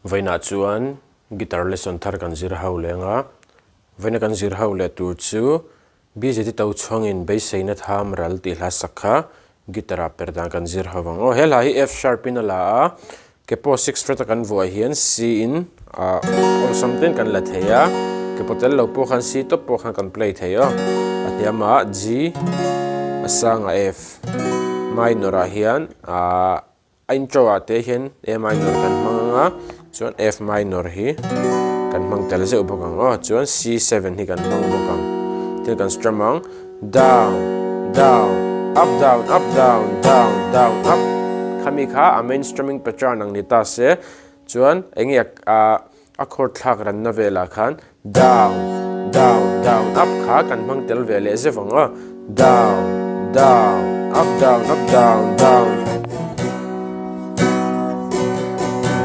Vawiinah chuan guitar lesson thar kan zir ho leng a, vawiina kan zir ho leh tur chu BJT to chhuangin beiseina tham ral tih hla sak kha guitar ah per dan kan zir ho vang aw. He hla hi F sharp in a la a, ke pawh six fret a kan vuah hian C in ah awlsam ten kan la thei a, ke pawh tel lo pawh khan C tawp pawh khan kan play thei aw. A hniamah G, a sangah F minor ah hian ah A intro ah te hian A minor kan hmang ang a, chuan F minor hi kan hmang tel zeuh bawk ang aw, chuan C7 hi kan hmang bawk ang. Tin kan strum ang, down, down, up, down, up, down, down, down, up. Khami kha a main strumming pattern ang ni ta se, chuan eng nge a a chord thlak ranna velah khan down, down, down, up kha kan hmang tel ve leh zeuh ang aw. Down, down, up, down, up, down, down.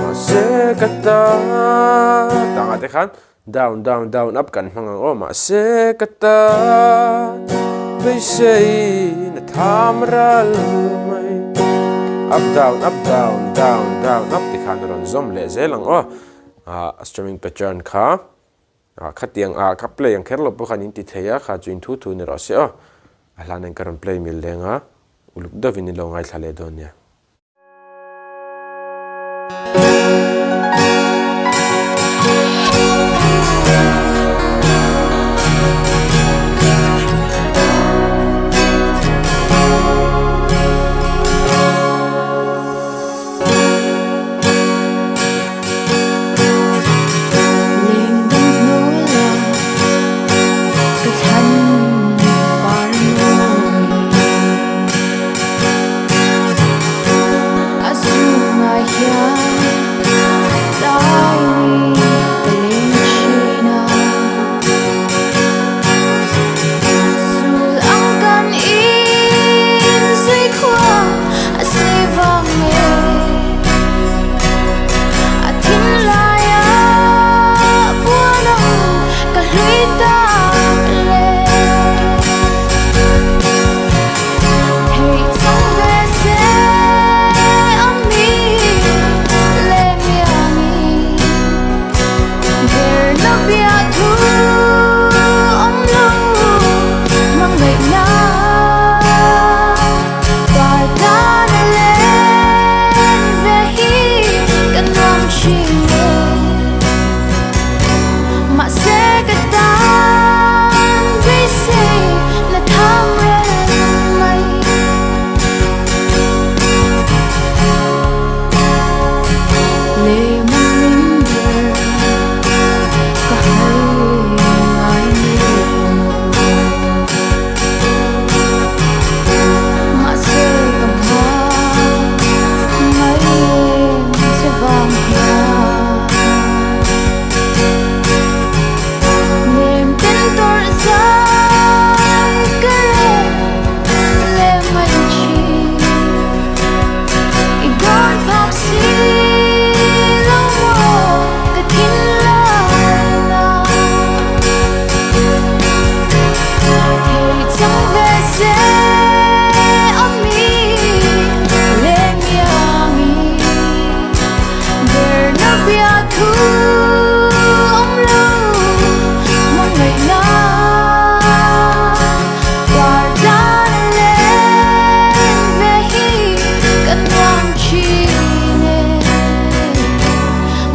Mahse ka ta tangah te khan down, down, down, up kan hmang ang aw. Mahse ka ta beisei na tham ral mai. Up, down, up, down, down, down, up ti khan a rawn zawm leh zel ang aw. Ah strumming pattern kha ah khatiang ah ka play ang kher lo pawh khan in ti thei a kha chu in thu thu ni rawh se aw a hlan in ka rawn play mil leng a uluk deuh in ilo ngaithla leh dawn nia.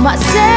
Mahse.